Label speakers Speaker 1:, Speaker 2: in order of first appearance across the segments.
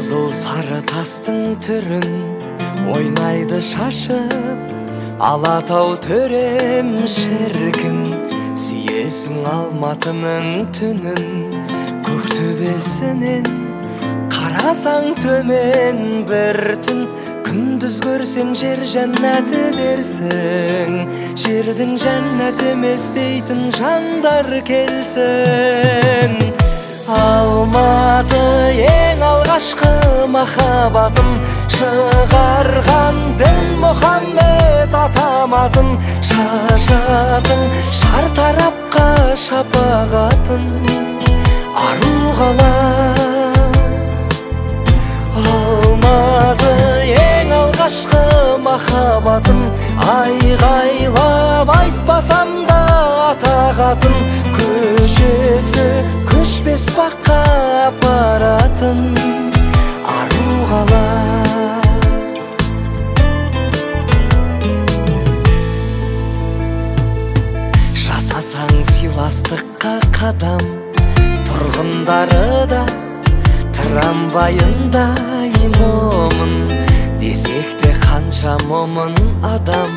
Speaker 1: Қызыл сары тастың түрін ойнайды шашып, Алатау төрем шіркін. Сүйесің Алматының түнін, көк төбесінен қарасаң төмен бір түн. Күндіз көрсең жер жәннәті дерсің, жердің жәннәті емес дейтін жандар келсін. Алматы ең алғашқы махаббатым, шығарған Дінмұхаммед атам атын, шашатын шар тарапқа шапағатын ару қала. Алматы ең алғашқы махаббатым, айғайлап айтпасам да атағатын, көшесі көшпес баққа апаратын ару қала. Жасасаң сыйластыққа қадам, тұрғындары да трамвайында момын, десек те қанша момын адам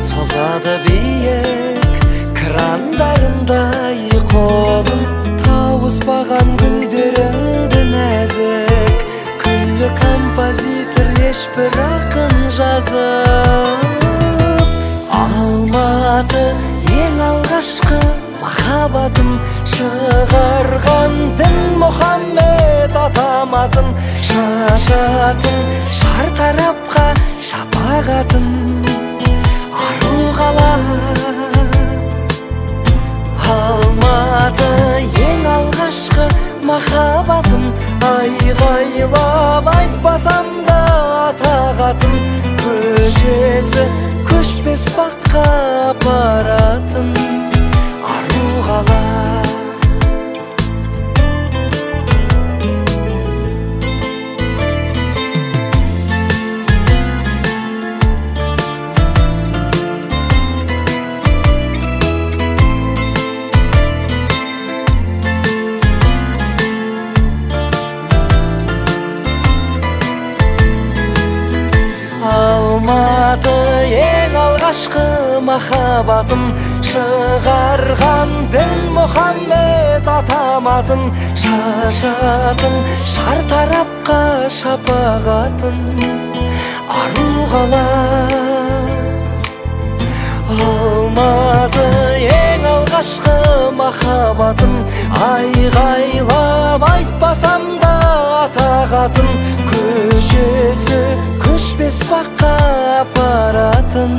Speaker 1: созады биік крандарындай қолын. Тауыспаған гүлдеріңді нәзік, күллі композитор ешбір ақын жазып. Алматы ең алғашқы махаббатым, шығарған Дінмұхаммед атам атын, шашатын шар тарапқа шапағатын ару қала. Алматы ең алғашқы махаббатым, айғайлап айтпасам да атағатын, көшесі көшпес баққа апаратын ару қала. Алматы ең алғашқы махаббатым, шығарған Дінмұхаммед атам атын, шашатын шар тарапқа шапағатын ару қала. Алматы ең алғашқы махаббатым, айғайлап айтпасам да атағатын, көшесі көшпес баққа апаратын